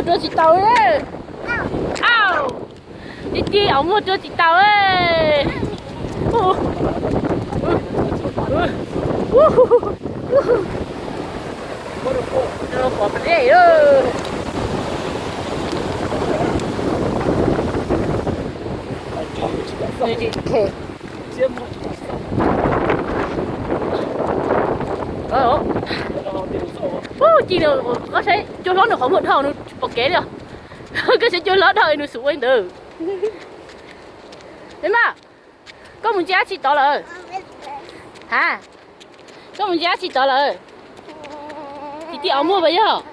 Rua tsis tau. Au, tij tij, auv muag rua tsis tau. Ci, koj saib cua hlob nws qhov muag dhau nws tsis pom kev li os. Koj saib cua hlob dhau nws xum ua li ntawd. Mas, koj mus ntsia dab tsi tod lawm? Ha, koj mus ntsia dab tsi tod lawm? Tij tij, auv muag puas yog?